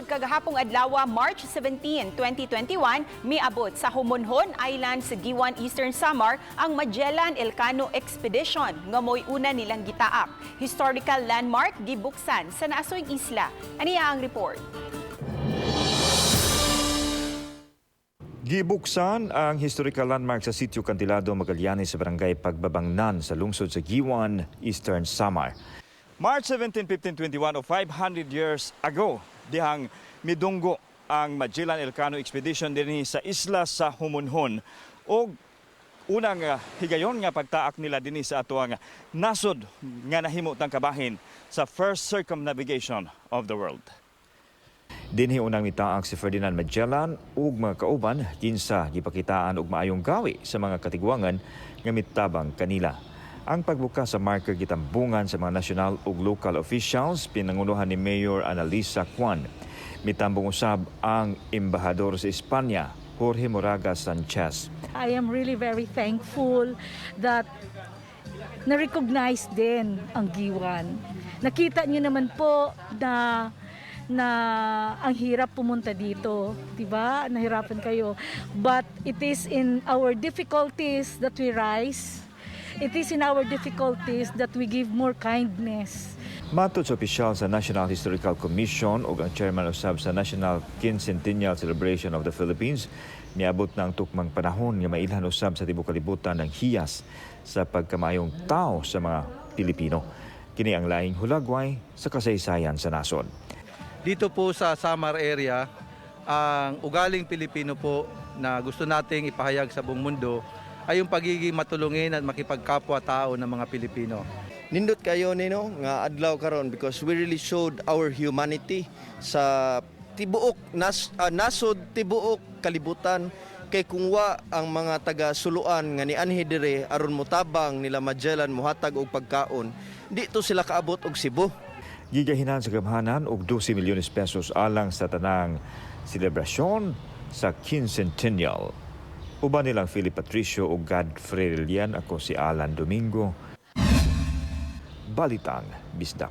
Hangtod kagahapong adlaw, March 17, 2021, miabot sa Homonhon Island sa Guiuan, Eastern Samar ang Magellan Elcano Expedition nga mo'y una nilang gitaak. Historical landmark gibuksan sa naasoyng isla. Aniya ang report. Gibuksan ang historical landmark sa Sitio Cantilado, Magallanes sa Barangay Pagbabangnan sa lungsod sa Guiuan, Eastern Samar. March 17, 1521 o 500 years ago, dihang midunggo ang Magellan Elcano Expedition dinhi sa isla sa Homonhon og unang higayon nga pagtaak nila dinhi sa atoang nasod nga nahimo tang kabahin sa first circumnavigation of the world. Dinhi unang mitaak si Ferdinand Magellan ug mga kauban kinsa gipakitaan og maayong gawi sa mga katigwangan nga mitabang kanila. Ang pagbukas sa marker gitambungan sa mga national ug local officials pinangunuhan ni Mayor Annalisa Juan. Mitambong usab ang embahador sa Espanya, Jorge Moraga Sanchez. I am really very thankful that na-recognize din ang Guiuan. Nakita niyo naman po na na ang hirap pumunta dito, 'di ba? Nahirapan kayo. But it is in our difficulties that we rise. It is in our difficulties that we give more kindness. Matod sa opisyal sa National Historical Commission ug ang chairman usab sa National Quincentennial Celebration of the Philippines, miabot na ang tukmang panahon nga mailhan usab sa tibuok kalibutan ng hiyas sa pagkamayong tao sa mga Pilipino. Kini ang laing hulagway sa kasaysayan sa nasod. Dito po sa Samar area, ang ugaling Pilipino po na gusto nating ipahayag sa buong mundo ay yung pagiging matulungin at makipagkapwa-tao ng mga Pilipino. Nindot kayo nino nga adlaw karon because we really showed our humanity sa tibuok nasod, tibuok kalibutan, kay kung wa ang mga taga Suluan nga nianhi dire aron motabang nila Magellan, mohatag og pagkaon, di to sila kaabot og Cebu. Gigahinan sa gamhanan og 12 milyones pesos alang sa tanang selebrasyon sa Quincentennial. Uban nilang Philip Patricio ug Godfrey Relian, ako si Alan Domingo. Balitang Bisdak.